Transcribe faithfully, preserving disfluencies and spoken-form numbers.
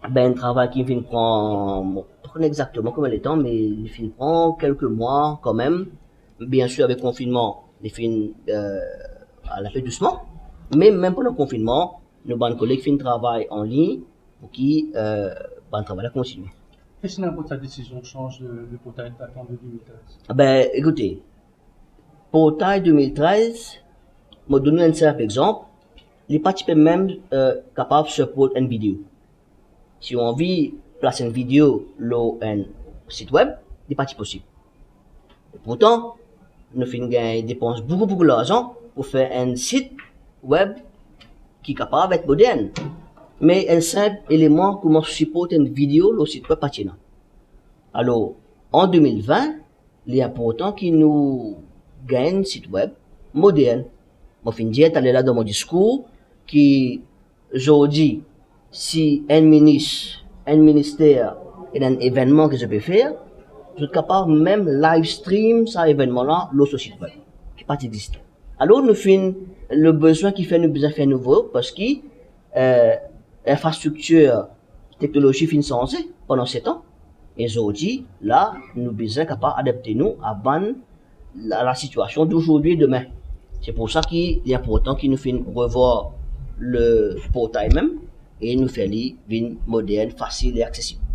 Be, enn travay ki finn pran, mo pa konn exakteman konbien letan, me li finn pran kelke mwa kanmem. Biensir, avek konfinnman, li finn, euh, al enpe dousman. Me mem pandan konfinnman, nou bann koleg finn travay anlign pou ki, euh, bann travay la kontinie. Ki ti inn aport sa desizion sanz le, le portay datant de deux mille treize? Be, ekoute, portay deux mille treize, mo donn nou enn sinp exanp, li pa ti pe mem, euh, kapav support enn video. Si ou anvi plas enn video lor enn sit web, li pa ti posib. Pourtan, nou finn gagn depans boukou, boukou larzan pou fer enn sit web ki kapav et modern. Me enn sinp eleman kouma siport enn video lor sit web pa ti ena. Alor, an deux mille vingt, li inportan ki nou gagn enn sit web modern. Mo finn dir taler la dan mo diskour ki zordi, si enn minis, enn minister, ena enn evennman ki zot pe fer, zot kapav mem live stream sa evennman la lor so sit web, ki pa ti existe. Alor, nou finn, le bezwin ki fer nou bizin fer nouvo, parski, euh, linfrastriktir, teknolozi finn sanze pandan set an. E zordi la, nou bizin kapav adapte nou a bann la, la sitiasion dozordi e demin. Se pou sa ki li inportan ki nou finn revwar le portay mem e nou fer li vinn modern, fasil e aksesib.